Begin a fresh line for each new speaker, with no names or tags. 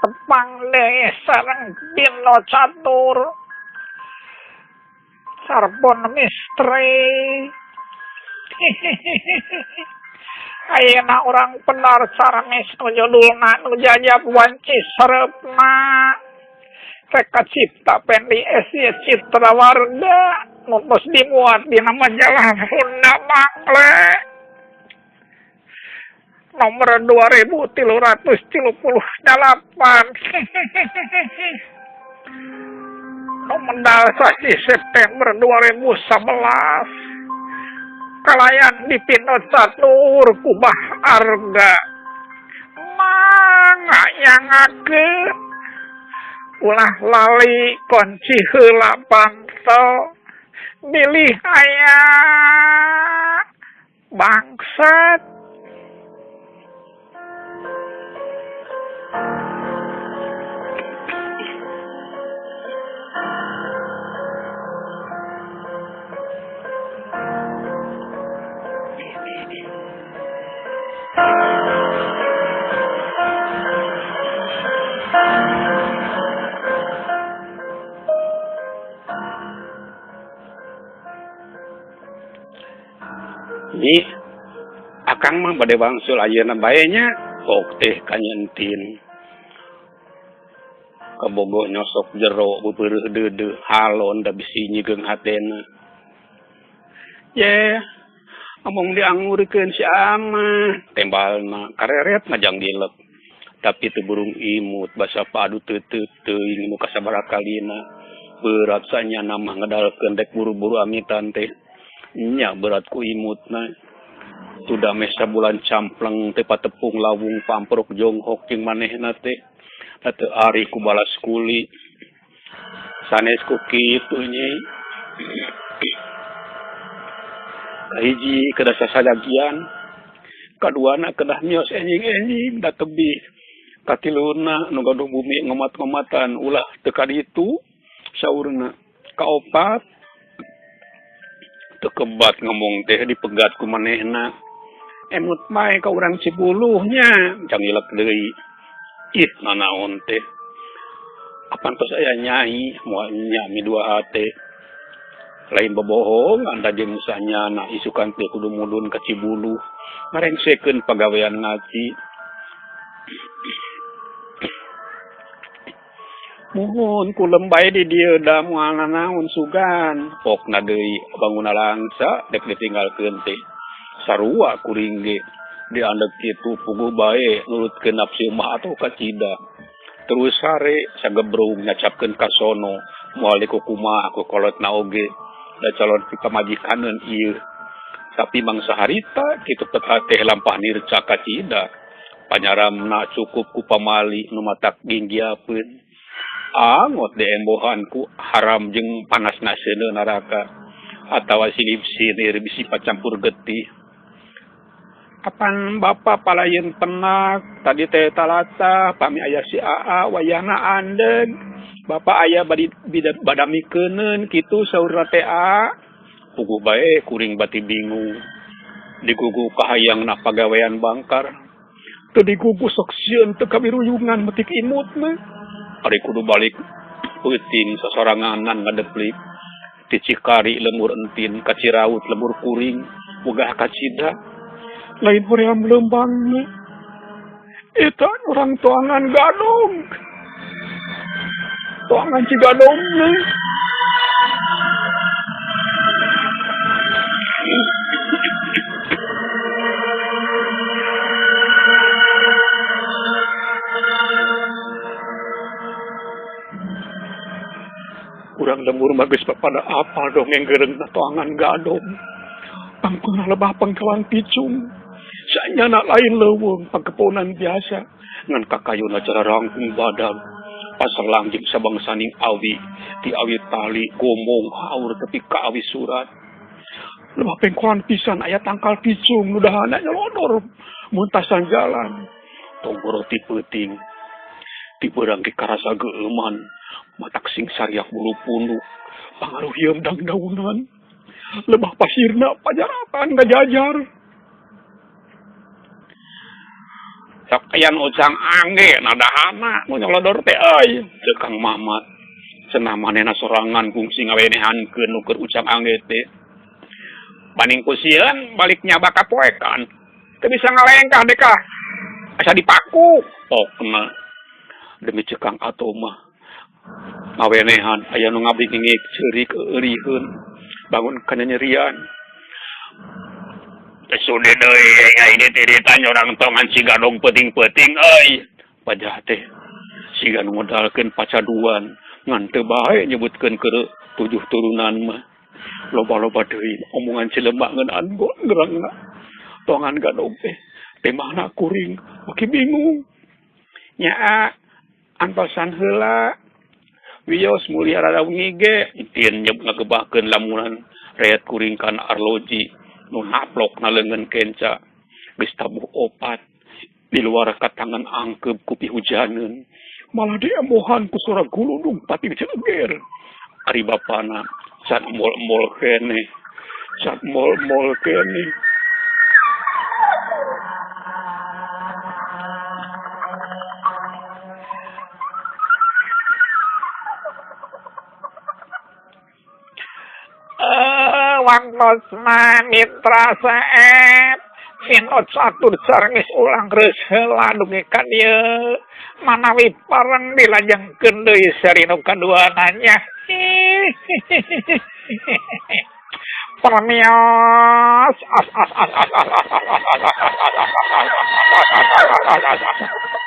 Tepang deui sareng Pino Catur Carbon Misteri. Ayeuna urang pedar Caramis nu judulna nu jajab wanci sereupna. Reka cipta Pendi SY Citra Warga nu tos dimuat dina majalah Sunda Mangle nomor 2338 nu medal sasi September 2011 kalayan di Pino Catur Kubah Arga mangga nyangakeun ulah lali kunci heula panto bilih aya bangsat.
Nyi, akang mah bade wangsul ayeuna bae nya, pok teh ka Nyentin. Kabogoh nyosok jero beupeureuh deudeuh halon da bisi nyigeung hatena. Yeh, among diangurkeun si Amah, tembalna kareret ngajang dilek. Tapi teu burung imut basa padu teuteuk teuing nu kasabaraha kalina. Berat sanyana mah ngedalkeun dek buru-buru amitan teh. Nya berat ku imutna. Sudah meh sabulan campleng teh patepung lawung pamprok jonghok jeung manehna teh. Da teu ari ku balas kuli. Sanes ku kitu nyi. Kahiji kedah sasajagian, kaduana kedah mios enjing-enjing da tebih. Katiluna nu gaduh bumi ngomat-ngomatan ulah teu kaditu saurna. Kaopat teu kebat ngomong teh dipegat ku manehna. Emut bae ka urang Cibuluh nya, cangilek deui. Ih nanaon teh. Apan tos aya nyai moal nya midua hate. Lain bobohong anda jeung sanyana isukan teh kudu mudun ka Cibuluh ngarengsekeun pagawean ngaci. Muhun kulem bae di dieu da moal nanaon sugan. Pokna deui bangunna langsa dek ditinggalkeun teh. Sarua kuring ge diandek kitu puguh bae nurutkeun nafsu mah atuh kacida. Terus sare sagebrung nyacapkeun ka sono moal dikukumaha ku kolotna oge da calon pipamajikaneun ieu. Tapi mangsa harita kitu peta teh lampah nirca kacida. Panyaramna cukup ku pamali nu matak ginggiapeun. Angot diembohan ku haram jeung panasna seuneu naraka atawa silib sinir bisi pacampur getih. Apan bapa palayeun penak tadi teh talata pami aya si Aa wayahna andeg bapa aya badi badamikeuneun kitu saurna teh A. Puguh bae kuring bati bingung digugu kahayangna pagawean bangkar teu digugu sok sieun teu kabiruyungan metik imut mah ari kudu balik peuting sasoranganan ngadeplik ti Cikari lembur entin ka Ciraut lembur kuring wegah kacida. Lain hoream leumbangna eta urang toangan gadong toangan Cigadongna. Urang lembur mah geus papada apal dongeng geureungna toangan gadong. Pangkuna lebah pangkalan picung. Sanyana lain leuweung pangkeponan biasa ngan kakayuna cara rangkung badag. Paselang jeung sabangsaning awi ti awi tali gomong haur tepi ka awi surat. Lebah pengkolan pisan aya tangkal picung nu dahana nyelodor muntasan jalan. Tong roti peuting ti beurang ge karasa geueuman matak sing sariak bulu punduk pangaruh hieum dangdaunan. Lebah pasirna pajaratan ngajajar. Matak aya nu ucang angge nadahana nu nyolodor teh euy. Ceuk Kang Mamat. Cenah manehna sorangan kungsi ngawenehankeun nu keur ucang angge teh. Banding ku sieun balik nyaba ka poekan. Teu bisa ngalengkah deka. Asa dipaku. Pokna demi ceuk Kang Ato mah ngawenehan aya nu ngabingingik ceurik euriheun bangun kanyanyerian. Teu sudi deui aing ditiritan urang tongan si gadog peuting-peuting euy. Pajah teh siga nu modalkeun pacaduan ngan teu bae nyebutkeun keur tujuh turunan mah. Loba-loba deui omongan Cilemak ngeunaan gondrongna. Tongan gadog teh temahna kuring beuki bingung. Nyaa antosan heula wios mulia rada wengi ge tieun nyeb ngagebahkeun lamunan reet kuring kana arloji nu naplok na leungeun kenca geus tabuh opat di luar katangan angkeub ku pihujaneun malah diembohan ku sora guludug pating ceger ari bapana can embol-embol keneh can embol-embol keneh.
Wangtosna mitra saep sinot catur sarengis ulang reus heula dugi ka dieu manawi pareng dilajengkeun deui seri nu kaduana nya. Permios as as as as as as as as as as as as as as as as as as.